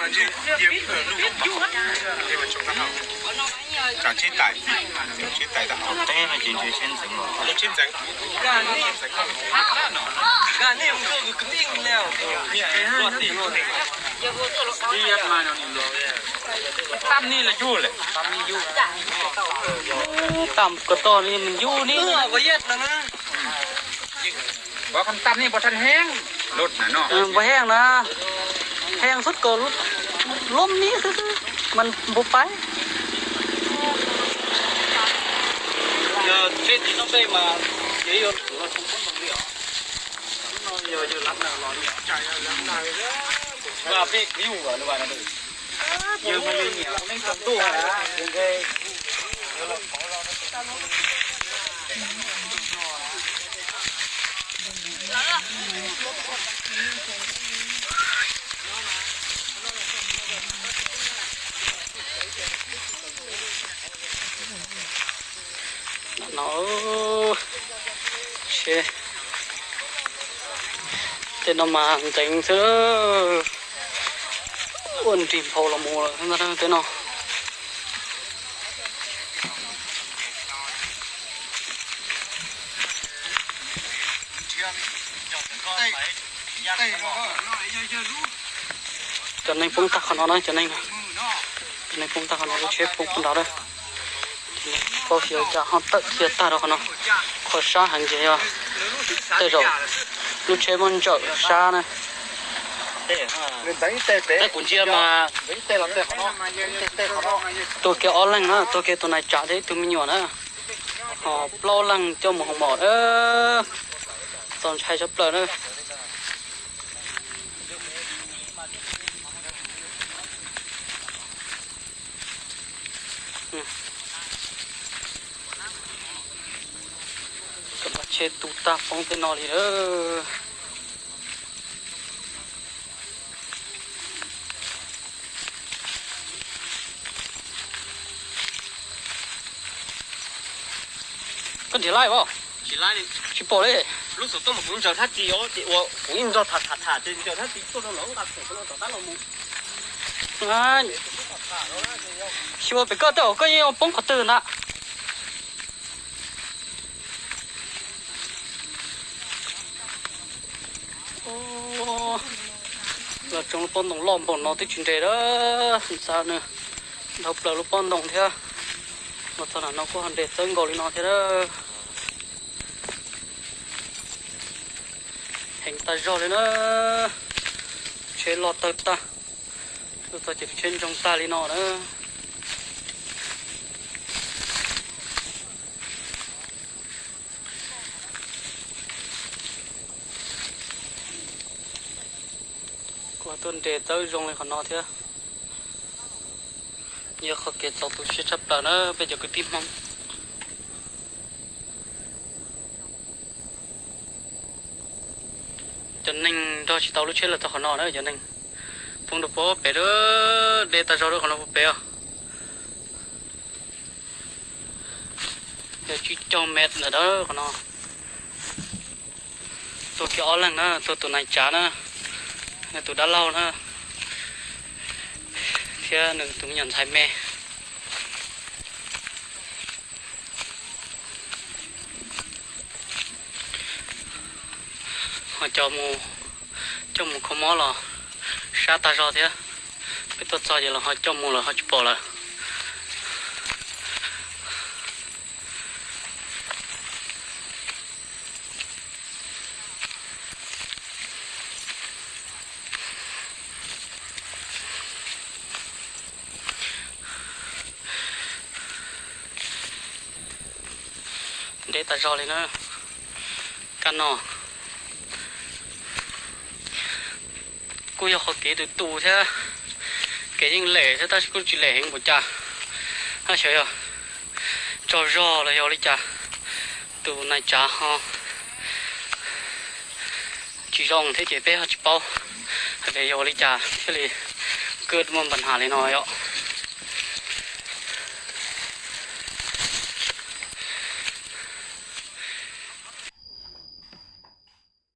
Cov tsheb tais, cov tsheb tais tau hauv teb no ces ntshe tsheb ntxeev los. Tab nij los yug lawm. Tam ko toj ni nws yug ni. Ua kham tam ni puas tshaj heev lub na no. Puas heev na, heev xub ko lub, lub mi xwb xwb mas npuv pais. Yog tsheb tim no peb mas ces yog tsum los tsum poob ntoo li os. Lub no yog yawg Lav Naws los li os. Vaj peb kwv yug los lub vaj no. Yawg mas yawg nyiam ua neeb tsaus ntuj na, yawg nqe. No, seb, tej no mas ntxeev xwb, ua nrig nphau los mus lawm tej no. Cov neeg poob tag qhov no na, cov neeg, cov neeg poob tag qhov no, lub tsheb poob puag nrad lawm. Paub xyov cas ho tawm kiag tag rau qhov no. Qhov sab heev ces yog tej zaum lub tsheb muab ntsawm sab na. Kuv ntsia mas tuag kiag ob leeg na, tuag kiag tus nais tsav thiab ib tug me nyuam na. Ho plaub leeg coj mus hoo mom na. Txaus ntshai tshaj plaws na. Cov tsheb tu tag poob tej no li lawm. Koj nrhiav laij os? Tsis pom li. Lub xov tooj mas kuv ntsaws thab ris os, ces ua kuv yeej nrog tham tham tham ces ntsaws thab ris tuaj rau lawv nqa khoom no rov qab los mus. Xyuas pem koj tej zaum koj yeej poob qhov twg ntag. Los tsoo lub pob ntoo loj npaum no twb tsis nres lawm, xav nws dhau plaws lub pob ntoo thiab. Los txog nram no kuj ho nres txawb nkaus li no thiab. Heev tas zog li na, tsheb loj tawg tag, tuaj txog ces tsheb ntsoog tag li no na. Kuj tuaj nres txawb zoo li qhov no thiab. Yog qhov kev txaus tu siab tshaj plaws na peb cov kwv tij Hmoob. Cov neeg nrog tsis tau lub tsheb los txog qhov no na, cov neeg poob rau puag pem, deb tas zog rau qhov no puag pem os. Yog tsib caug mev ntawm qhov no. Tuag kiag ob leeg na, tuag tus nais tsav na, nws tus dab laug na, thiab nws tus me nyuam ntxhais me. Ho coj mus, coj mus kho mob los sab tag zog thiab. Peb tuaj txog ces los ho coj mus lawm ho tsis pom lawm. Deb tas zog li na. Kab no kuj yog qhov kev tus tus thiab, kev yeej lem thiab tab sis kuj tsis lem heev npaum cas. Ab xyov yog tsaug zog los yog li cas, tus nais tsav ho tsis zoo thiab ces peb ho tsis paub hais tias yog ua li cas thiaj li kuj muaj npa nhas li no yom.